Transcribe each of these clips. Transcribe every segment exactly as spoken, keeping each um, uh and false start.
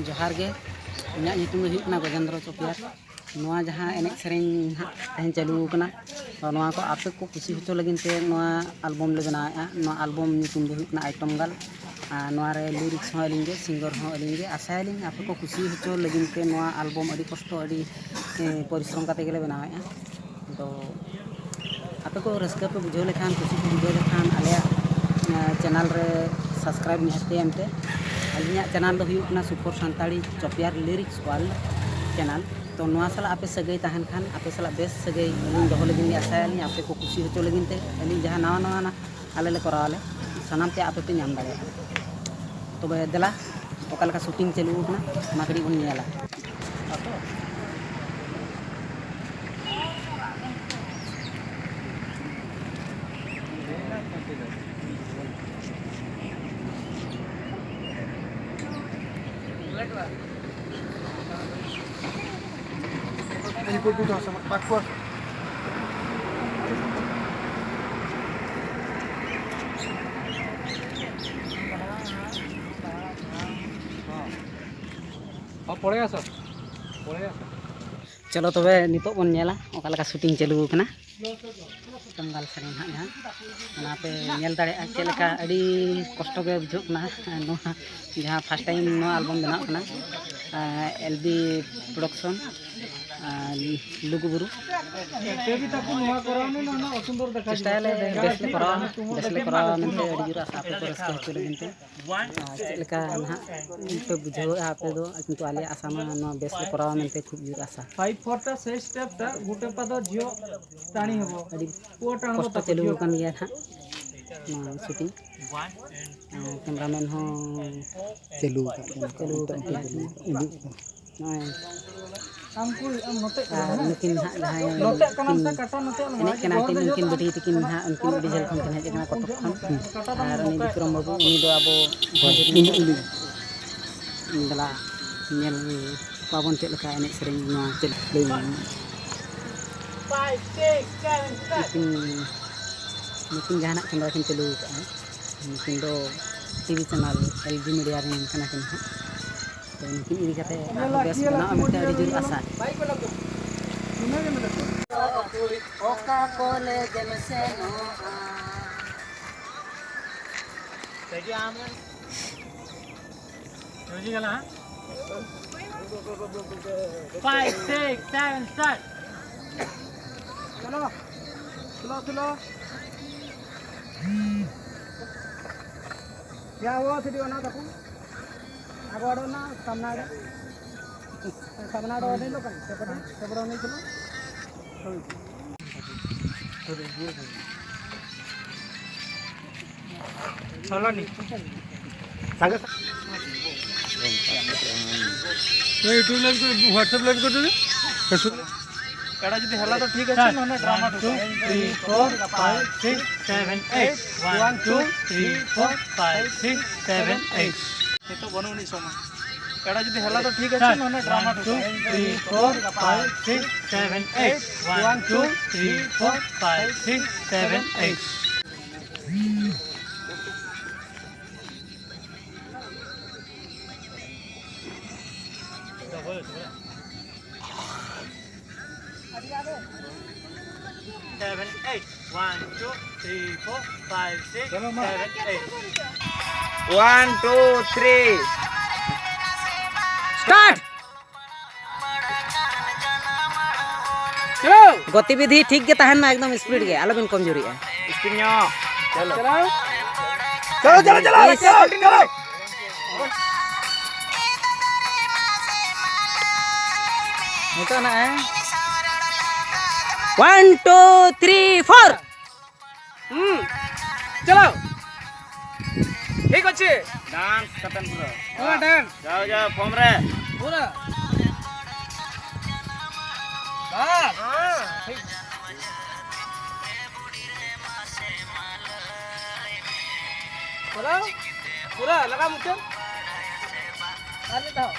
ᱡᱚᱦᱟᱨ ᱜᱮ, ᱤᱧᱟᱹᱜ ᱧᱩᱛᱩᱢ ᱫᱚ ᱦᱩᱭᱩᱜ ᱠᱟᱱᱟ ᱜᱚᱡᱮᱱᱫᱨᱚ ᱪᱚᱯᱤᱭᱟᱨ᱾ ᱱᱚᱣᱟ ᱡᱟᱦᱟᱸ ᱮᱱᱮᱡ ᱥᱮᱨᱮᱧ ᱦᱟᱸᱜ ᱛᱮᱦᱮᱧ ᱪᱟᱹᱞᱩ ᱟᱠᱟᱱᱟ, ᱛᱚ ᱱᱚᱣᱟ ᱠᱚ ᱟᱯᱮ ᱠᱚ ᱠᱩᱥᱤ ᱦᱚᱪᱚ ᱞᱟᱹᱜᱤᱫ ᱛᱮ ᱱᱚᱣᱟ ᱟᱞᱵᱚᱢ ᱞᱮ ᱵᱮᱱᱟᱣᱮᱫᱼᱟ᱾ ᱱᱚᱣᱟ ᱟᱞᱵᱚᱢ ᱧᱩᱛᱩᱢ ᱫᱚ ᱦᱩᱭᱩᱜ ᱠᱟᱱᱟ ᱟᱭᱴᱚᱢ ᱜᱟᱨᱞ᱾ ᱟᱨ ᱱᱚᱣᱟ ᱨᱮ ᱞᱤᱨᱤᱠᱥ ᱦᱚᱸ ᱟᱹᱞᱤᱧ ᱜᱮ, ᱥᱤᱝᱜᱟᱨ ᱦᱚᱸ ᱟᱹᱞᱤᱧ ᱜᱮ᱾ ᱟᱥᱟᱭᱟᱞᱤᱧ ᱟᱯᱮ ᱠᱚ ᱠᱩᱥᱤ ᱦᱚᱪᱚ ᱞᱟᱹᱜᱤᱫ ᱛᱮ ᱱᱚᱣᱟ ᱟᱞᱵᱚᱢ ᱟᱹᱰᱤ ᱠᱚᱥᱴᱚ, ᱟᱹᱰᱤ, ᱮ, ᱯᱚᱨᱤᱥᱨᱚᱢ ᱠᱟᱛᱮ ᱜᱮᱞᱮ ᱵᱮᱱᱟᱣᱮᱫᱼᱟ᱾ ᱛᱚ ᱟᱯᱮ ᱠᱚ ᱨᱟᱹᱥᱠᱟᱹ ᱯᱮ ᱵᱩᱡᱷᱟᱹᱣ ᱞᱮᱠᱷᱟᱱ, ᱠᱩᱥᱤ ᱯᱮ ᱵᱩᱡᱷᱟᱹᱣ ᱞᱮᱠᱷᱟᱱ, ᱟᱞᱮᱭᱟᱜ, ᱮ, ᱪᱮᱱᱮᱞ ᱨᱮ ᱥᱟᱵᱥᱠᱨᱟᱭᱤᱵᱽ ᱱᱤᱦᱟᱹᱛᱤᱭᱮᱢ ᱯᱮ᱾ ᱟᱹᱞᱤᱧᱟᱜ ᱪᱮᱱᱮᱞ ᱫᱚ ᱦᱩᱭᱩᱜ ᱠᱟᱱᱟ ᱥᱩᱯᱚᱨ ᱥᱟᱱᱛᱟᱲᱤ ᱪᱚᱯᱤᱭᱟᱨ ᱞᱤᱨᱤᱠᱥ ᱣᱟᱨᱞᱰ ᱪᱮᱱᱮᱞ᱾ ᱛᱚ ᱱᱚᱣᱟ ᱥᱟᱞᱟᱜ ᱟᱯᱮ ᱥᱟᱹᱜᱟᱹᱭ ᱛᱟᱦᱮᱱ ᱠᱷᱟᱱ, ᱟᱯᱮ ᱥᱟᱞᱟᱜ ᱵᱮᱥ ᱥᱟᱹᱜᱟᱹᱭ ᱟᱹᱞᱤᱧ ᱫᱚᱦᱚ ᱞᱟᱹᱜᱤᱫ ᱞᱤᱧ ᱟᱥᱟᱭᱟᱞᱤᱧ, ᱟᱯᱮ ᱠᱚ ᱠᱩᱥᱤ ᱦᱚᱪᱚ ᱞᱟᱹᱜᱤᱫ ᱛᱮ᱾ ᱟᱹᱞᱤᱧ ᱡᱟᱦᱟᱸ ᱱᱟᱣᱟ ᱱᱟᱣᱟ ᱱᱟᱜ ᱟᱞᱮ ᱞᱮ ᱠᱚᱨᱟᱣ ᱟᱞᱮ, ᱥᱟᱱᱟᱢ ᱛᱮ ᱟᱯᱮ ᱯᱮ ᱧᱟᱢ ᱫᱟᱲᱮᱭᱟᱜᱼᱟ᱾ ᱛᱚᱵᱮ ᱫᱮᱞᱟ, ᱚᱠᱟ ᱞᱮᱠᱟ ᱥᱩᱴᱤᱝ ᱪᱟᱹᱞᱩ ᱟᱠᱟᱱᱟ, ᱚᱱᱟ ᱠᱟᱹᱴᱤᱡ ᱵᱚᱱ ᱧᱮᱞᱟ᱾ ᱯᱚᱲᱮ ᱟᱥᱟ, ᱯᱚᱲᱮ ᱟᱥᱟ᱾ ᱪᱚᱞᱚ ᱛᱚᱵᱮ ᱱᱤᱛᱚᱜ ᱵᱚᱱ ᱧᱮᱞᱟ ᱚᱠᱟ ᱞᱮᱠᱟ ᱥᱩᱴᱤᱝ ᱪᱟᱹᱞᱩ ᱟᱠᱟᱱᱟ᱾ ᱠᱟᱢᱜᱟᱞ ᱥᱮᱨᱮᱧ ᱦᱟᱸᱜ ᱡᱟᱦᱟᱸ, ᱚᱱᱟ ᱯᱮ ᱧᱮᱞ ᱫᱟᱲᱮᱭᱟᱜᱼᱟ ᱪᱮᱫ ᱞᱮᱠᱟ ᱟᱹᱰᱤ ᱠᱚᱥᱴᱚ ᱜᱮ ᱵᱩᱡᱷᱟᱹᱜ ᱠᱟᱱᱟ᱾ ᱱᱚᱣᱟ ᱡᱟᱦᱟᱸ ᱯᱷᱟᱥᱴ ᱴᱟᱭᱤᱢ ᱱᱚᱣᱟ ᱟᱞᱵᱚᱢ ᱵᱮᱱᱟᱣ ᱠᱟᱱᱟ, ᱮᱞ ᱵᱤ ᱯᱨᱚᱰᱟᱠᱥᱚᱱ, ᱞᱩᱜᱩᱵᱩᱨᱩ᱾ ᱪᱮᱥᱴᱟᱭᱟᱞᱮ ᱵᱮᱥ ᱞᱮ ᱠᱚᱨᱟᱣᱟ, ᱵᱮᱥ ᱞᱮ ᱠᱚᱨᱟᱣᱟ ᱢᱮᱱᱛᱮ ᱟᱹᱰᱤ ᱡᱳᱨ ᱟᱥᱟ ᱟᱯᱮ ᱠᱚ ᱨᱟᱹᱥᱠᱟᱹ ᱦᱚᱪᱚ ᱞᱟᱹᱜᱤᱫ ᱛᱮ᱾ ᱟᱨ ᱪᱮᱫ ᱞᱮᱠᱟ ᱱᱟᱦᱟᱜ ᱯᱮ ᱵᱩᱡᱷᱟᱹᱣᱮᱫᱼᱟ ᱟᱯᱮ ᱫᱚ, ᱠᱤᱱᱛᱩ ᱟᱞᱮᱭᱟᱜ ᱟᱥᱟ ᱢᱟ ᱱᱚᱣᱟ ᱵᱮᱥ ᱞᱮ ᱠᱚᱨᱟᱣᱟ ᱢᱮᱱᱛᱮ ᱠᱷᱩᱵ ᱡᱳᱨ ᱟᱥᱟ᱾ ᱯᱷᱟᱭᱤᱵᱷ ᱯᱷᱳᱨ ᱴᱟ ᱥᱮ ᱥᱴᱮᱯ ᱴᱟ ᱜᱩᱴᱮ ᱯᱟᱫᱚ ᱡᱤᱭᱚ ᱴᱟᱬᱤ ᱦᱚᱵᱚ᱾ ᱟᱹᱰᱤ ᱯᱩᱣᱟ ᱴᱟᱬ ᱠᱚᱥᱴᱚ ᱵᱚ ᱛᱟᱠᱚ ᱪᱟᱹᱞᱩ ᱡᱤᱭᱚ᱾ ᱟᱠᱟᱱ ᱜᱮᱭᱟ ᱱᱟᱦᱟᱜ ᱱᱚᱣᱟ ᱥᱩᱴᱤᱝ᱾ ᱟᱨ ᱠᱮᱢᱨᱟᱢᱮᱱ ᱦᱚᱸ ᱪᱟᱹᱞᱩ ᱟᱠᱟᱫ ᱜᱮᱭᱟ᱾ ᱪᱟᱹᱞᱩ ᱟᱠᱟᱫ ᱜᱮᱭᱟ᱾ ᱩᱫᱩᱜ ᱠᱚ᱾ ᱱᱚᱜᱼᱚᱭ᱾ ᱟᱢ ᱠᱚ, ᱟᱢ ᱱᱚᱛᱮ ᱟᱨ ᱱᱩᱠᱤᱱ ᱱᱟᱦᱟᱜ ᱡᱟᱦᱟᱸᱭ ᱱᱚᱛᱮ ᱠᱟᱱᱟᱢ ᱥᱮ ᱠᱤᱱ ᱠᱟᱴᱟ ᱱᱚᱛᱮ ᱟᱞᱚᱢ ᱮᱱᱮᱡ ᱠᱟᱱᱟ ᱠᱤᱱ, ᱩᱱᱠᱤᱱ ᱵᱤᱴᱤ ᱛᱟᱹᱠᱤᱱ ᱱᱟᱦᱟᱜ, ᱩᱱᱠᱤᱱ ᱟᱹᱰᱤ ᱡᱷᱟᱹᱞ ᱠᱷᱚᱱ ᱠᱤᱱ ᱦᱮᱡ ᱟᱠᱟᱱᱟ ᱠᱚᱴᱚᱠ ᱠᱷᱚᱱ᱾ ᱠᱟᱴᱟ ᱫᱚ ᱟᱨ ᱩᱱᱤ ᱱᱚᱝᱠᱟ ᱵᱤᱠᱨᱚᱢ ᱵᱟᱹᱵᱩ, ᱩᱱᱤ ᱫᱚ ᱟᱵᱚ ᱦᱳᱭ, ᱤᱧ, ᱩᱱᱤ᱾ ᱫᱮᱞᱟ ᱧᱮᱞ ᱠᱚᱣᱟᱵᱚᱱ ᱪᱮᱫ ᱞᱮᱠᱟ ᱮᱱᱮᱡ ᱥᱮᱨᱮᱧ ᱱᱚᱣᱟ ᱪᱮᱫ ᱞᱟᱹᱭ ᱢᱮ᱾ ᱱᱩᱠᱤᱱ, ᱱᱩᱠᱤᱱ ᱡᱟᱦᱟᱱᱟᱜ ᱠᱮᱢᱨᱟ ᱠᱤᱱ ᱪᱟᱹᱞᱩ ᱟᱠᱟᱫᱼᱟ, ᱱᱩᱠᱤᱱ ᱫᱚ ᱴᱤ ᱵᱷᱤ ᱪᱮᱱᱮᱞ ᱮᱞ ᱡᱤ ᱢᱤᱰᱤᱭᱟ ᱨᱮᱱ ᱠᱟᱱᱟ ᱠᱤᱱ ᱦᱟᱸᱜ᱾ ᱛᱚ ᱱᱩᱠᱤᱱ ᱤᱫᱤ ᱠᱟᱛᱮ ᱟᱨᱦᱚᱸ ᱵᱮᱥ ᱵᱮᱱᱟᱜᱼᱟ ᱢᱮᱱᱛᱮ ᱟᱹᱰᱤ ᱡᱳᱨ ᱟᱥᱟ᱾ ᱚᱠᱟ ᱠᱚᱞᱮᱡᱽ ᱮᱢ ᱥᱮᱱᱚᱜᱼᱟ? ᱥᱟᱹᱡᱤ ᱟᱢ ᱨᱮᱱ ᱥᱟᱹᱡᱤ ᱜᱟᱞᱟ, ᱦᱮᱸ? Five, six, seven, start. चलो, स्लो, स्लो। क्या हुआ, सीढ़ी बना दो। ᱟᱵᱚ ᱟᱲᱚ ᱱᱟ ᱥᱟᱢᱱᱟ ᱨᱮ᱾ ᱥᱟᱢᱱᱟ ᱨᱮ ᱚᱸᱰᱮ ᱞᱚ ᱠᱟᱱ, ᱥᱮᱯᱚᱨᱮ, ᱥᱮᱯᱚᱨᱮ ᱚᱸᱰᱮ ᱪᱚᱞᱚ᱾ ᱪᱚᱞᱚ ᱱᱤ᱾ ᱥᱟᱸᱜᱮ ᱥᱟ- ये YouTube लाइव कर, WhatsApp लाइव कर दो। Facebook। ᱮᱲᱟ ᱡᱩᱫᱤ ᱦᱮᱞᱟ ᱫᱚ ᱴᱷᱤᱠ ᱟᱪᱷᱮ, ᱱᱚᱰᱮ ᱰᱨᱟᱢᱟ ᱫᱚ ᱴᱷᱤᱠ ᱟᱪᱷᱮ᱾ ᱱᱤᱛᱚᱜ ᱵᱟᱹᱱᱩᱜ ᱟᱹᱱᱤᱡ ᱥᱚᱢᱚᱭ᱾ ᱮᱲᱟ ᱡᱩᱫᱤ ᱦᱮᱞᱟ ᱫᱚ ᱴᱷᱤᱠ ᱟᱪᱷᱮ, ᱱᱚᱰᱮ ᱰᱨᱟᱢᱟ ᱫᱚ ᱴᱷᱤᱠ ᱟᱪᱷᱮ᱾ ᱱᱤᱛᱚᱜ ᱵᱟᱹᱱᱩᱜ ᱟᱹᱱᱤᱡ ᱥᱚᱢᱚᱭ᱾ ᱮᱲᱟ ᱡᱩᱫᱤ ᱦᱮᱞᱟ ᱫᱚ ᱴᱷᱤᱠ ᱟᱪᱷᱮ, ᱱᱚᱰᱮ ᱰᱨᱟᱢᱟ ᱫᱚ ᱴᱷᱤᱠ ᱟᱪᱷᱮ᱾ One, two, three, four, five, six, seven, eight. One, two, three, four, five, six, seven, eight. Seven, eight. One, two, three, four, five, six, seven, eight. One, two, three. Start. ᱪᱚᱞᱚ᱾ ᱜᱚᱛᱤᱵᱤᱫᱷᱤ ᱴᱷᱤᱠ ᱜᱮ ᱛᱟᱦᱮᱱ ᱢᱟ, ᱮᱠᱫᱚᱢ speed ᱜᱮ, ᱟᱞᱚᱵᱤᱱ ᱠᱚᱢᱡᱩᱨᱤᱜᱼᱟ᱾ Speed ᱧᱚᱜ᱾ ᱪᱚᱞᱚ᱾ ᱪᱚᱞᱚ᱾ ᱪᱚᱞᱚ, ᱪᱚᱞᱚ, ᱪᱚᱞᱚ, ᱪᱚᱞᱚ, ᱪᱚᱞᱚ᱾ ᱱᱤᱛᱚᱜ ᱱᱟᱜ, ᱦᱮᱸ? One, two, three, four. ᱦᱩᱸ, ᱪᱟᱞᱟᱣ᱾ ᱴᱷᱤᱠ ᱟᱪᱷᱮ᱾ ᱰᱟᱱᱥ ᱠᱟᱛᱮᱱ ᱯᱩᱨᱟᱹ᱾ ᱯᱩᱨᱟᱹ ᱰᱟᱱᱥ᱾ ᱡᱟᱣ, ᱡᱟᱣ, ᱯᱷᱚᱨᱢ ᱨᱮ᱾ ᱯᱩᱨᱟᱹ᱾ ᱵᱟᱥ᱾ ᱦᱮᱸ, ᱴᱷᱤᱠ᱾ ᱯᱩᱨᱟᱹ, ᱯᱩᱨᱟᱹ ᱞᱟᱜᱟ ᱢᱩᱪᱟᱹᱫ᱾ ᱟᱨ ᱢᱤᱫ ᱫᱷᱟᱣ᱾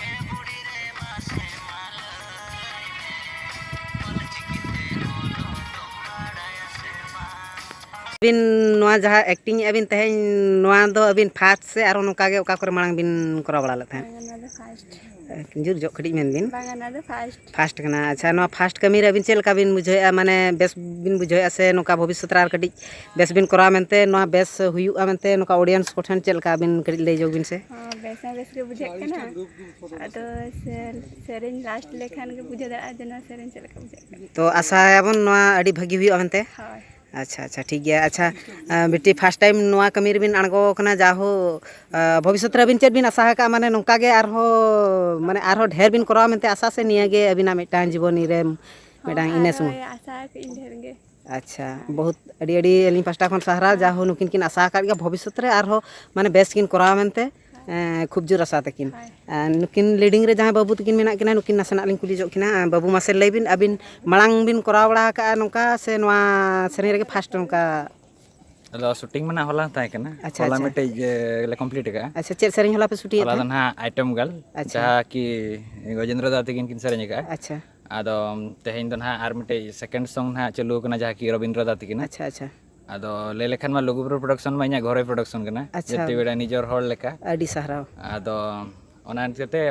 ᱟᱹᱵᱤᱱ ᱱᱚᱣᱟ ᱡᱟᱦᱟᱸ ᱮᱠᱴᱤᱝ ᱮᱫᱼᱟ ᱵᱤᱱ ᱛᱮᱦᱮᱧ, ᱱᱚᱣᱟ ᱫᱚ ᱟᱹᱵᱤᱱ ᱯᱷᱟᱥᱴ ᱥᱮ ᱟᱨᱦᱚᱸ ᱱᱚᱝᱠᱟ ᱜᱮ ᱚᱠᱟ ᱠᱚᱨᱮ ᱢᱟᱲᱟᱝ ᱵᱤᱱ ᱠᱚᱨᱟᱣ ᱵᱟᱲᱟ ᱞᱮᱫ ᱛᱟᱦᱮᱸᱫ? ᱵᱟᱝᱟ, ᱱᱚᱣᱟ ᱫᱚ ᱯᱷᱟᱥᱴ᱾ ᱡᱳᱨ ᱧᱚᱜ ᱠᱟᱹᱴᱤᱡ ᱢᱮᱱ ᱵᱤᱱ᱾ ᱵᱟᱝᱟ, ᱱᱚᱣᱟ ᱫᱚ ᱯᱷᱟᱥᱴ᱾ ᱯᱷᱟᱥᱴ ᱠᱟᱱᱟ᱾ ᱟᱪᱪᱷᱟ, ᱱᱚᱣᱟ ᱯᱷᱟᱥᱴ ᱠᱟᱹᱢᱤ ᱨᱮ ᱟᱹᱵᱤᱱ ᱪᱮᱫ ᱞᱮᱠᱟ ᱵᱤᱱ ᱵᱩᱡᱷᱟᱹᱣᱮᱫᱼᱟ? ᱢᱟᱱᱮ ᱵᱮᱥ ᱵᱤᱱ ᱵᱩᱡᱷᱟᱹᱣᱮᱫᱼᱟ ᱥᱮ ᱱᱚᱝᱠᱟ ᱵᱷᱚᱵᱤᱥᱥᱚᱛ ᱨᱮ ᱟᱨ ᱠᱟᱹᱴᱤᱡ ᱵᱮᱥ ᱵᱤᱱ ᱠᱚᱨᱟᱣᱟ ᱢᱮᱱᱛᱮ, ᱱᱚᱣᱟ ᱵᱮᱥ ᱦᱩᱭᱩᱜᱼᱟ ᱢᱮᱱᱛᱮ ᱱᱚᱝᱠᱟ ᱚᱰᱤᱭᱮᱱᱥ ᱠᱚᱴᱷᱮᱱ ᱪᱮᱫ ᱞᱮᱠᱟ ᱵᱤᱱ ᱠᱟᱹᱴᱤᱡ ᱞᱟᱹᱭ ᱧᱚᱜ ᱵᱤᱱ ᱥᱮ? ᱦᱚᱸ, ᱵᱮᱥ ᱦᱚᱸ ᱵᱮᱥ ᱜᱮ ᱵᱩᱡᱷᱟᱹᱜ ᱠᱟᱱᱟ᱾ ᱟᱫᱚ ᱥᱮ-, ᱥᱮᱨᱮᱧ ᱞᱟᱥᱴ ᱞᱮᱠᱷᱟᱱ ᱜᱮ ᱵᱩᱡᱷᱟᱹᱣ ᱫᱟᱲᱮᱭᱟᱜᱼᱟ ᱡᱮ ᱱᱚᱣᱟ ᱥᱮᱨᱮᱧ ᱪᱮᱫ ᱞᱮᱠᱟ ᱵᱩᱡᱷᱟᱹᱜ ᱠᱟᱱᱟ᱾ ᱛᱚ ᱟᱥᱟᱭᱟᱵᱚᱱ ᱱᱚᱣᱟ ᱟᱹᱰᱤ ᱵᱷᱟᱹᱜᱤ ᱦᱩᱭᱩᱜᱼᱟ ᱢᱮᱱᱛᱮ᱾ ᱦᱳᱭ᱾ ᱟᱪᱪᱷᱟ, ᱟᱪᱪᱷᱟ, ᱴᱷᱤᱠ ᱜᱮᱭᱟ᱾ ᱟᱪᱪᱷᱟ, ᱟᱸ, ᱵᱤᱴᱤ, ᱯᱷᱟᱥᱴ ᱴᱟᱭᱤᱢ ᱱᱚᱣᱟ ᱠᱟᱹᱢᱤ ᱨᱮᱵᱤᱱ ᱟᱬᱜᱚ ᱟᱠᱟᱱᱟ, ᱡᱟᱦᱳ, ᱟᱸ, ᱵᱷᱚᱵᱤᱥᱥᱚᱛ ᱨᱮ ᱟᱹᱵᱤᱱ ᱪᱮᱫ ᱵᱤᱱ ᱟᱥᱟ ᱟᱠᱟᱫᱼᱟ? ᱢᱟᱱᱮ ᱱᱚᱝᱠᱟ ᱜᱮ ᱟᱨᱦᱚᱸ, ᱢᱟᱱᱮ ᱟᱨᱦᱚᱸ ᱰᱷᱮᱨ ᱵᱤᱱ ᱠᱚᱨᱟᱣᱟ ᱢᱮᱱᱛᱮ ᱟᱥᱟ, ᱥᱮ ᱱᱤᱭᱟᱹ ᱜᱮ ᱟᱹᱵᱤᱱᱟᱜ ᱢᱤᱫᱴᱟᱝ ᱡᱤᱵᱚᱱᱤ ᱨᱮ ᱦᱚᱸ, ᱢᱤᱫᱴᱟᱝ ᱤᱱᱟᱹ ᱟᱨᱦᱚᱸ ᱥᱩᱢᱩᱝ? ᱟᱥᱟ ᱟᱠᱟᱫ ᱟᱹᱧ ᱰᱷᱮᱨ ᱜᱮ᱾ ᱟᱪᱪᱷᱟ, ᱵᱚᱦᱩᱛ ᱟᱹᱰᱤ ᱟᱹᱰᱤ ᱟᱹᱞᱤᱧ ᱯᱟᱦᱴᱟ ᱠᱷᱚᱱ ᱥᱟᱨᱦᱟᱣ, ᱦᱮᱸ᱾ ᱡᱟᱦᱳ ᱱᱩᱠᱤᱱ ᱠᱤᱱ ᱟᱥᱟ ᱟᱠᱟᱫ ᱜᱮᱭᱟ ᱵᱷᱚᱵᱤᱥᱥᱚᱛ ᱨᱮ ᱟᱨᱦᱚᱸ ᱢᱟᱱᱮ ᱵᱮᱥ ᱠᱤᱱ ᱠᱚᱨᱟᱣᱟ ᱢᱮᱱᱛᱮ, ᱦᱮᱸ᱾ ᱮᱸ, ᱠᱷᱩᱵ ᱡᱳᱨ ᱟᱥᱟ ᱛᱟᱹᱠᱤᱱ᱾ ᱦᱳᱭ᱾ ᱟᱨ ᱱᱩᱠᱤᱱ ᱞᱤᱰᱤᱝ ᱨᱮ ᱡᱟᱦᱟᱸᱭ ᱵᱟᱹᱵᱩ ᱛᱟᱹᱠᱤᱱ ᱢᱮᱱᱟᱜ ᱠᱤᱱᱟ, ᱱᱩᱠᱤᱱ ᱱᱟᱥᱮᱱᱟᱜ ᱞᱤᱧ ᱠᱩᱞᱤ ᱧᱚᱜ ᱠᱤᱱᱟ᱾ ᱟᱸ, ᱵᱟᱹᱵᱩ, ᱢᱟᱥᱮ ᱞᱟᱹᱭ ᱵᱤᱱ, ᱟᱹᱵᱤᱱ ᱢᱟᱲᱟᱝ ᱵᱤᱱ ᱠᱚᱨᱟᱣ ᱵᱟᱲᱟ ᱟᱠᱟᱫᱼᱟ ᱱᱚᱝᱠᱟ, ᱥᱮ ᱱᱚᱣᱟ ᱥᱮᱨᱮᱧ ᱨᱮᱜᱮ ᱯᱷᱟᱥᱴ ᱱᱚᱝᱠᱟ? ᱟᱫᱚ ᱥᱩᱴᱤᱝ ᱢᱟ ᱱᱟᱜ ᱦᱚᱞᱟ ᱛᱟᱦᱮᱸ ᱠᱟᱱᱟ᱾ ᱟᱪᱪᱷᱟ, ᱦᱚᱞᱟ ᱟᱪᱪᱷᱟ᱾ ᱢᱤᱫᱴᱮᱡ, ᱮ, ᱞᱮ ᱠᱚᱢᱯᱞᱤᱴ ᱟᱠᱟᱫᱼᱟ᱾ ᱟᱪᱪᱷᱟ, ᱪᱮᱫ ᱥᱮᱨᱮᱧ ᱦᱚᱞᱟ ᱯᱮ ᱥᱩᱴᱤᱝ ᱮᱫ ᱦᱚᱞᱟ ᱫᱚ ᱛᱟᱦᱮᱸᱫ? ᱱᱟᱦᱟᱜ ᱟᱭᱴᱮᱢ ᱜᱟᱨᱞ, ᱟᱪᱪᱷᱟ᱾ ᱡᱟᱦᱟᱸ ᱠᱤ ᱜᱚᱡᱮᱱᱫᱨᱚ ᱫᱟ ᱛᱟᱹᱠᱤᱱ ᱠᱤᱱ ᱥᱮᱨᱮᱧ ᱟᱠᱟᱫᱼᱟ᱾ ᱟᱪᱪᱷᱟ᱾ ᱟᱫᱚ ᱛᱮᱦᱮᱧ ᱫᱚ ᱱᱟᱦᱟᱜ ᱟᱨ ᱢᱤᱫᱴᱮᱡ ᱥᱮᱠᱮᱱᱰ ᱥᱚᱝ ᱱᱟᱦᱟᱜ ᱪᱟᱹᱞᱩ ᱟᱠᱟᱱᱟ, ᱡᱟᱦᱟᱸ ᱠᱤ ᱨᱚᱵᱤᱱᱫᱨᱚ ᱫᱟ ᱛᱟᱹᱠᱤᱱᱟᱜ᱾ ᱟᱪᱪᱷᱟ, ᱟᱪᱪᱷᱟ᱾ ᱟᱫᱚ ᱞᱟᱹᱭ ᱞᱮᱠᱷᱟᱱ ᱢᱟ ᱞᱩᱜᱩᱵᱩᱨᱩ ᱯᱨᱚᱰᱟᱠᱥᱚᱱ ᱢᱟ ᱤᱧᱟᱹᱜ ᱜᱷᱚᱨᱚᱭ ᱯᱨᱚᱰᱟᱠᱥᱚᱱ ᱠᱟᱱᱟ᱾ ᱟᱪᱪᱷᱟ᱾ ᱡᱟᱹᱛᱤ ᱵᱮᱲᱟ ᱱᱤᱡᱚᱨ ᱦᱚᱲ ᱞᱮᱠᱟ᱾ ᱟᱹᱰᱤ ᱥᱟᱨᱦᱟᱣ᱾ ᱟᱫᱚ ᱚᱱᱟ ᱤᱫᱤ ᱠᱟᱛᱮ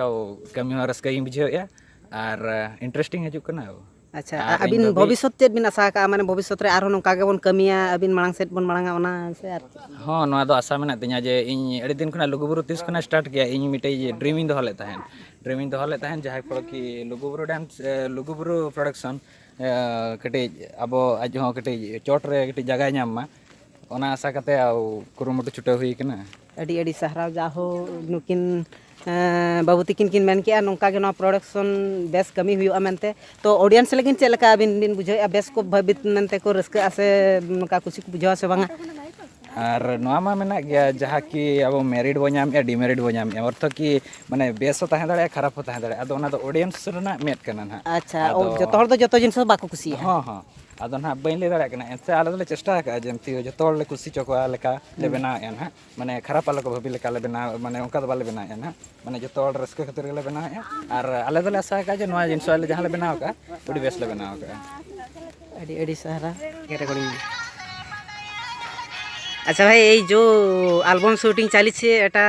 ᱠᱟᱹᱢᱤ ᱦᱚᱸ ᱨᱟᱹᱥᱠᱟᱹ ᱜᱤᱧ ᱵᱩᱡᱷᱟᱹᱣᱮᱫᱼᱟ ᱟᱨ ᱤᱱᱴᱟᱨᱮᱥᱴᱤᱝ ᱦᱤᱡᱩᱜ ᱠᱟᱱᱟ᱾ ᱟᱪᱪᱷᱟ, ᱟᱨ ᱟᱹᱵᱤᱱ ᱤᱧ ᱫᱚ ᱵᱷᱚᱵᱤᱥᱥᱚᱛ ᱪᱮᱫ ᱵᱤᱱ ᱟᱥᱟ ᱟᱠᱟᱜᱼᱟ? ᱢᱟᱱᱮ ᱵᱷᱚᱵᱤᱥᱥᱚᱛ ᱨᱮ ᱟᱨᱦᱚᱸ ᱱᱚᱝᱠᱟ ᱜᱮᱵᱚᱱ ᱠᱟᱹᱢᱤᱭᱟ, ᱟᱹᱵᱤᱱ ᱢᱟᱲᱟᱝ ᱥᱮᱫ ᱵᱚᱱ ᱢᱟᱲᱟᱝᱟ, ᱚᱱᱟ ᱥᱮ ᱟᱨ ᱪᱮᱫ? ᱦᱚᱸ, ᱱᱚᱣᱟ ᱫᱚ ᱟᱥᱟ ᱢᱮᱱᱟᱜ ᱛᱤᱧᱟᱹ ᱡᱮ ᱤᱧ ᱟᱹᱰᱤ ᱫᱤᱱ ᱠᱷᱚᱱᱟᱜ ᱞᱩᱜᱩᱵᱩᱨᱩ ᱛᱤᱥ ᱠᱷᱚᱱᱟᱜ ᱥᱴᱟᱨᱴ ᱠᱮᱜᱼᱟ, ᱤᱧ ᱢᱤᱫᱴᱮᱡ ᱰᱨᱤᱢ ᱤᱧ ᱫᱚᱦᱚ ᱞᱮᱫ ᱛᱟᱦᱮᱸᱫ᱾ ᱰᱨᱤᱢ ᱤᱧ ᱫᱚᱦᱚ ᱞᱮᱫ ᱛᱟᱦᱮᱸᱫ, ᱡᱟᱦᱟᱸᱭ ᱯᱷᱚᱞᱚ ᱠᱤ ᱞᱩᱜᱩᱵᱩᱨᱩ ᱰᱮᱱᱥ, ᱮ, ᱞᱩᱜᱩᱵᱩᱨᱩ ᱯᱨᱚᱰᱟᱠᱥᱚᱱ, ᱮ, ᱠᱟᱹᱴᱤᱡ ᱟᱵᱚ ᱟᱡ ᱦᱚᱸ ᱠᱟᱹᱴᱤᱡ ᱪᱚᱴ ᱨᱮ ᱠᱟᱹᱴᱤᱡ ᱡᱟᱭᱜᱟᱭ ᱧᱟᱢ ᱢᱟ, ᱚᱱᱟ ᱟᱥᱟ ᱠᱟᱛᱮ ᱟᱨ ᱠᱩᱨᱩᱢᱩᱴᱩ ᱪᱷᱩᱴᱟᱹᱣ ᱦᱩᱭ ᱠᱟᱱᱟ᱾ ᱟᱹᱰᱤ ᱟᱹᱰᱤ ᱥᱟᱨᱦᱟᱣ, ᱡᱟᱦᱳ ᱱᱩᱠᱤᱱ, ᱮᱸ, ᱵᱟᱹᱵᱩ ᱛᱤᱠᱤᱱ ᱠᱤᱱ ᱢᱮᱱ ᱠᱮᱜᱼᱟ ᱱᱚᱝᱠᱟ ᱜᱮ ᱱᱚᱣᱟ ᱯᱨᱚᱰᱟᱠᱥᱚᱱ ᱵᱮᱥ ᱠᱟᱹᱢᱤ ᱦᱩᱭᱩᱜᱼᱟ ᱢᱮᱱᱛᱮ᱾ ᱛᱚ ᱚᱰᱤᱭᱮᱱᱥ ᱞᱟᱹᱜᱤᱫ ᱪᱮᱫ ᱞᱮᱠᱟ ᱟᱹᱵᱤᱱ ᱵᱤᱱ ᱵᱩᱡᱷᱟᱹᱣᱮᱫᱼᱟ? ᱵᱮᱥ ᱠᱚ ᱵᱷᱟᱹᱵᱤᱛ ᱢᱮᱱᱛᱮ ᱠᱚ ᱨᱟᱹᱥᱠᱟᱹᱜᱼᱟ ᱥᱮ ᱱᱚᱝᱠᱟ ᱠᱩᱥᱤ ᱠᱚ ᱵᱩᱡᱷᱟᱹᱣᱟ ᱥᱮ ᱵᱟᱝᱟ? ᱟᱨ ᱱᱚᱣᱟ ᱢᱟ ᱢᱮᱱᱟᱜ ᱜᱮᱭᱟ, ᱡᱟᱦᱟᱸ ᱠᱤ ᱟᱵᱚ ᱢᱮᱨᱤᱴ ᱵᱚ ᱧᱟᱢᱮᱫᱼᱟ, ᱰᱤᱢᱮᱨᱤᱴ ᱵᱚ ᱧᱟᱢᱮᱫᱼᱟ, ᱚᱨᱛᱷᱚ ᱠᱤ ᱢᱟᱱᱮ ᱵᱮᱥ ᱦᱚᱸ ᱛᱟᱦᱮᱸ ᱫᱟᱲᱮᱭᱟᱜᱼᱟ, ᱠᱷᱟᱨᱟᱯ ᱦᱚᱸ ᱛᱟᱦᱮᱸ ᱫᱟᱲᱮᱭᱟᱜᱼᱟ᱾ ᱟᱫᱚ ᱚᱱᱟ ᱫᱚ ᱚᱰᱤᱭᱮᱱᱥ ᱨᱮᱱᱟᱜ ᱢᱮᱫ ᱠᱟᱱᱟ ᱱᱟᱦᱟᱜ᱾ ᱟᱪᱪᱷᱟ, ᱟᱫᱚ ᱡᱚᱛᱚ ᱦᱚᱲ ᱫᱚ ᱡᱚᱛᱚ ᱡᱤᱱᱤᱥ ᱫᱚ ᱵᱟᱠᱚ ᱠᱩᱥᱤᱭᱟᱜᱼᱟ᱾ ᱦᱚᱸ, ᱦᱚᱸ᱾ ᱟᱫᱚ ᱱᱟᱦᱟᱜ ᱵᱟᱹᱧ ᱞᱟᱹᱭ ᱫᱟᱲᱮᱭᱟᱜ ᱠᱟᱱᱟ, ᱮᱱᱛᱮ ᱟᱞᱮ ᱫᱚᱞᱮ ᱪᱮᱥᱴᱟ ᱟᱠᱟᱫᱼᱟ ᱡᱮ ᱡᱚᱛᱚ ᱦᱚᱲ ᱞᱮ ᱠᱩᱥᱤ ᱦᱚᱪᱚ ᱠᱚᱣᱟ ᱞᱮᱠᱟ ᱞᱮ ᱦᱩᱸ᱾ ᱵᱮᱱᱟᱣᱮᱫᱼᱟ ᱱᱟᱦᱟᱜ, ᱢᱟᱱᱮ ᱠᱷᱟᱨᱟᱯ ᱟᱞᱚ ᱠᱚ ᱵᱷᱟᱹᱵᱤ ᱞᱮᱠᱟ ᱞᱮ ᱵᱮᱱᱟᱣ, ᱢᱟᱱᱮ ᱚᱱᱠᱟ ᱫᱚ ᱵᱟᱞᱮ ᱵᱮᱱᱟᱣᱮᱫᱼᱟ ᱱᱟᱦᱟᱜ, ᱢᱟᱱᱮ ᱡᱚᱛᱚ ᱦᱚᱲ ᱨᱟᱹᱥᱠᱟᱹ ᱠᱷᱟᱹᱛᱤᱨ ᱜᱮᱞᱮ ᱵᱮᱱᱟᱣᱮᱫᱼᱟ᱾ ᱟᱨ ᱟᱞᱮ ᱫᱚᱞᱮ ᱟᱥᱟ ᱟᱠᱟᱫᱼᱟ ᱡᱮ ᱱᱚᱣᱟ ᱡᱤᱱᱤᱥ ᱟᱞᱮ ᱡᱟᱦᱟᱸ ᱞᱮ ᱵᱮᱱᱟᱣ ᱟᱠᱟᱫᱼᱟ, ᱟᱹᱰᱤ ᱵᱮᱥ ᱞᱮ ᱵᱮᱱᱟᱣ ᱟᱠᱟᱫᱼᱟ᱾ ᱟᱹᱰᱤ ᱟᱹᱰᱤ ᱥᱟᱨᱦᱟᱣ᱾ ᱨᱮᱠᱚᱨᱰᱤᱝ ᱢᱮ᱾ ଆଚ୍ଛା ଭାଇ, ଏଇ ଯେଉଁ ଆଲବମ୍ ସୁଟିଂ ଚାଲିଛି, ଏଇଟା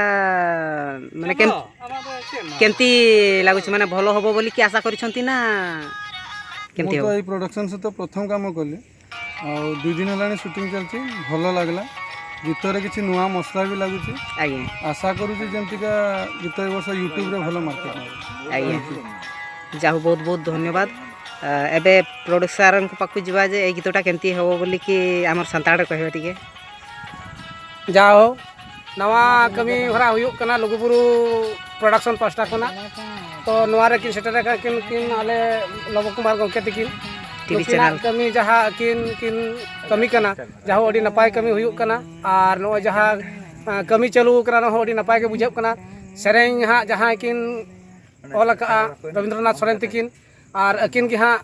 ମାନେ କେମ- କେମିତି ଲାଗୁଛି? ମାନେ ଭଲ ହବ ବୋଲି କି ଆଶା କରିଛନ୍ତି ନା କେମିତି ମୁଁ ତ ହବ? ଏଇ ପ୍ରଡକ୍ସନ ସହିତ ପ୍ରଥମ କାମ କଲି। ଆଉ ଦୁଇ ଦିନ ହେଲାଣି ସୁଟିଂ ଚାଲିଛି, ଭଲ ଲାଗିଲା। ଗୀତରେ କିଛି ନୂଆ ମସଲା ବି ଲାଗୁଛି। ଆଜ୍ଞା। ଆଶା କରୁଛି ଯେମିତିକା ଗୀତ ଏ ବର୍ଷ ୟୁଟ୍ୟୁବରେ ଭଲ ମାର୍କେଟ ହବ। ଆଜ୍ଞା। ଯାହା ହଉ, ବହୁତ ବହୁତ ଧନ୍ୟବାଦ। ଆ, ଏବେ ପ୍ରଡ୍ୟୁସରଙ୍କ ପାଖକୁ ଯିବା ଯେ ଏଇ ଗୀତଟା କେମିତି ହବ ବୋଲିକି ଆମର ସାନ୍ତାଳରେ କହିବେ ଟିକେ। ᱡᱟᱣ ᱱᱟᱣᱟ ᱠᱟᱹᱢᱤ ᱦᱚᱨᱟ ᱦᱩᱭᱩᱜ ᱠᱟᱱᱟ ᱞᱩᱜᱩᱵᱩᱨᱩ ᱯᱨᱚᱰᱟᱠᱥᱚᱱ ᱯᱟᱥᱴᱟ ᱠᱷᱚᱱᱟᱜ᱾ ᱛᱚ ᱱᱚᱣᱟ ᱨᱮ ᱠᱤᱱ ᱥᱮᱴᱮᱨ ᱟᱠᱟᱱ ᱠᱤᱱ, ᱠᱤᱱ ᱟᱞᱮ ᱞᱚᱵᱚ ᱠᱩᱢᱟᱨ ᱜᱚᱢᱠᱮ ᱛᱤᱠᱤᱱ᱾ ᱴᱤ ᱵᱷᱤ ᱱᱩᱠᱤᱱᱟᱜ ᱪᱮᱱᱮᱞ᱾ ᱠᱟᱹᱢᱤ ᱡᱟᱦᱟᱸ ᱠᱤᱱ ᱠᱤᱱ ᱠᱟᱹᱢᱤ ᱠᱟᱱᱟ, ᱡᱟᱦᱟᱸ ᱟᱹᱰᱤ ᱱᱟᱯᱟᱭ ᱠᱟᱹᱢᱤ ᱦᱩᱭᱩᱜ ᱠᱟᱱᱟ᱾ ᱟᱨ ᱱᱚᱜᱼᱚᱭ ᱡᱟᱦᱟᱸ ᱟᱸ, ᱠᱟᱹᱢᱤ ᱪᱟᱹᱞᱩ ᱠᱟᱱᱟ, ᱚᱱᱟ ᱦᱚᱸ ᱟᱹᱰᱤ ᱱᱟᱯᱟᱭ ᱜᱮ ᱵᱩᱡᱷᱟᱹᱜ ᱠᱟᱱᱟ᱾ ᱥᱮᱨᱮᱧ ᱦᱟᱸᱜ ᱡᱟᱦᱟᱸᱭ ᱠᱤᱱ ᱚᱞ ᱟᱠᱟᱫᱼᱟ ᱨᱚᱵᱤᱱᱫᱨᱚᱱᱟᱛᱷ ᱥᱚᱨᱮᱱ ᱛᱤᱠᱤᱱ, ᱟᱨ ᱟᱹᱠᱤᱱ ᱜᱮ ᱦᱟᱸᱜ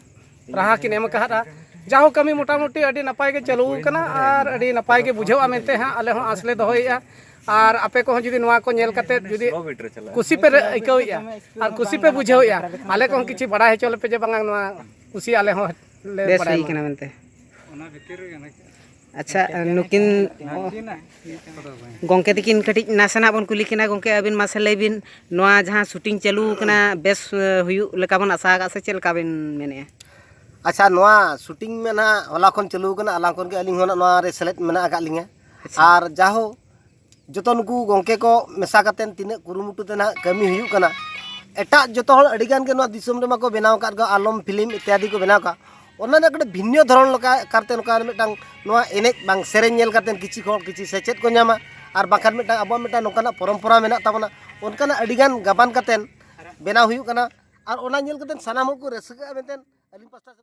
ᱨᱟᱦᱟ ᱠᱤᱱ ᱮᱢ ᱟᱠᱟᱫᱼᱟ᱾ ᱡᱟᱦᱳ ᱠᱟᱹᱢᱤ ᱢᱚᱴᱟᱢᱩᱴᱤ ᱟᱹᱰᱤ ᱱᱟᱯᱟᱭ ᱜᱮ ᱪᱟᱹᱞᱩ ᱟᱠᱟᱱᱟ ᱟᱨ ᱟᱹᱰᱤ ᱱᱟᱯᱟᱭ ᱜᱮ ᱵᱩᱡᱷᱟᱹᱜᱼᱟ ᱢᱮᱱᱛᱮ ᱦᱟᱸᱜ ᱟᱞᱮ ᱦᱚᱸ ᱟᱸᱥ ᱞᱮ ᱫᱚᱦᱚᱭᱮᱫᱼᱟ᱾ ᱟᱨ ᱟᱯᱮ ᱠᱚᱦᱚᱸ ᱡᱩᱫᱤ ᱱᱚᱣᱟ ᱠᱚ ᱧᱮᱞ ᱠᱟᱛᱮᱫ ᱡᱩᱫᱤ ᱠᱩᱥᱤ ᱯᱮ ᱟᱹᱭᱠᱟᱹᱣᱮᱫᱼᱟ ᱟᱨ ᱠᱩᱥᱤ ᱯᱮ ᱵᱩᱡᱷᱟᱹᱣᱮᱫᱼᱟ, ᱟᱞᱮ ᱠᱚᱦᱚᱸ ᱠᱤᱪᱷᱩ ᱵᱟᱲᱟᱭ ᱦᱚᱪᱚ ᱞᱮᱯᱮ ᱡᱮ ᱵᱟᱝᱟ ᱱᱚᱣᱟ ᱠᱩᱥᱤ ᱟᱞᱮ ᱦᱚᱸ ᱞᱮ ᱵᱮᱥ ᱵᱟᱲᱟᱭ ᱦᱩᱭ ᱢᱟ᱾ ᱠᱟᱱᱟ ᱢᱮᱱᱛᱮ᱾ ᱟᱪᱪᱷᱟ, ᱱᱩᱠᱤᱱ ᱜᱚᱢᱠᱮ ᱛᱤᱠᱤᱱ ᱠᱟᱹᱴᱤᱡ ᱱᱟᱥᱮᱱᱟᱜ ᱵᱚᱱ ᱠᱩᱞᱤ ᱠᱤᱱᱟ᱾ ᱜᱚᱢᱠᱮ, ᱟᱹᱵᱤᱱ ᱢᱟᱥᱮ ᱞᱟᱹᱭ ᱵᱤᱱ, ᱱᱚᱣᱟ ᱡᱟᱦᱟᱸ ᱥᱩᱴᱤᱝ ᱪᱟᱹᱞᱩ ᱟᱠᱟᱱᱟ, ᱵᱮᱥ ᱮ, ᱦᱩᱭᱩᱜ ᱞᱮᱠᱟ ᱵᱚᱱ ᱟᱥᱟ ᱟᱠᱟᱫ ᱥᱮ ᱪᱮᱫ ᱞᱮᱠᱟ ᱵᱤᱱ ᱢᱮᱱᱮᱫᱼᱟ? ᱟᱪᱪᱷᱟ, ᱱᱚᱣᱟ ᱥᱩᱴᱤᱝ ᱢᱟ ᱱᱟᱦᱟᱜ ᱦᱚᱞᱟ ᱠᱷᱚᱱ ᱪᱟᱹᱞᱩ ᱟᱠᱟᱱᱟ, ᱟᱞᱟᱝ ᱠᱷᱚᱱ ᱜᱮ ᱟᱹᱞᱤᱧ ᱦᱚᱸ ᱱᱟᱜ ᱱᱚᱣᱟ ᱨᱮ ᱥᱮᱞᱮᱫ ᱢᱮᱱᱟᱜ ᱟᱠᱟᱫ ᱞᱤᱧᱟ᱾ ᱟᱨ ᱡᱟᱦᱳ ᱡᱚᱛᱚ ᱱᱩᱠᱩ ᱜᱚᱢᱠᱮ ᱠᱚ ᱢᱮᱥᱟ ᱠᱟᱛᱮᱫ ᱛᱤᱱᱟᱹᱜ ᱠᱩᱨᱩᱢᱩᱴᱩ ᱛᱮ ᱱᱟᱦᱟᱜ ᱠᱟᱹᱢᱤ ᱦᱩᱭᱩᱜ ᱠᱟᱱᱟ, ᱮᱴᱟᱜ ᱡᱚᱛᱚ ᱦᱚᱲ ᱟᱹᱰᱤ ᱜᱟᱱ ᱜᱮ ᱱᱚᱣᱟ ᱫᱤᱥᱚᱢ ᱨᱮᱢᱟ ᱠᱚ ᱵᱮᱱᱟᱣ ᱟᱠᱟᱫ ᱠᱚ, ᱟᱞᱚᱢ ᱯᱷᱤᱞᱢ ᱤᱛᱛᱟᱫᱤ ᱠᱚ ᱵᱮᱱᱟᱣ ᱟᱠᱟᱫ, ᱚᱱᱟ ᱨᱮᱱᱟᱜ ᱠᱟᱹᱴᱤᱡ ᱵᱷᱤᱱᱱᱚ ᱫᱷᱚᱨᱚᱱ ᱞᱮᱠᱟ ᱠᱟᱨᱛᱮ ᱱᱚᱝᱠᱟ ᱢᱤᱫᱴᱟᱝ ᱱᱚᱣᱟ ᱮᱱᱮᱡ ᱵᱟᱝ ᱥᱮᱨᱮᱧ ᱧᱮᱞ ᱠᱟᱛᱮᱫ ᱠᱤᱪᱷᱩ ᱦᱚᱲ ᱠᱤᱪᱷᱩ ᱥᱮᱪᱮᱫ ᱠᱚ ᱧᱟᱢᱟ, ᱟᱨ ᱵᱟᱝᱠᱷᱟᱱ ᱢᱤᱫᱴᱟᱝ ᱟᱵᱚᱣᱟᱜ ᱢᱤᱫᱴᱟᱝ ᱱᱚᱝᱠᱟᱱᱟᱜ ᱯᱚᱨᱚᱢᱯᱚᱨᱟ ᱢᱮᱱᱟᱜ ᱛᱟᱵᱚᱱᱟ, ᱚᱱᱠᱟᱱᱟᱜ ᱟᱹᱰᱤ ᱜᱟᱱ ᱜᱟᱵᱟᱱ ᱠᱟᱛᱮᱫ ᱵᱮᱱᱟᱣ ᱦᱩᱭᱩᱜ ᱠᱟᱱᱟ᱾ ᱟᱨ ᱚᱱᱟ ᱧᱮᱞ ᱠᱟᱛᱮᱫ ᱥᱟᱱᱟᱢ ᱦᱚᱲ ᱠᱚ ᱨᱟᱹᱥᱠᱟᱹᱜᱼᱟ ᱢᱮᱱᱛᱮ ᱟᱹᱞᱤᱧ ᱯᱟᱥᱴᱟ ᱥᱮᱫ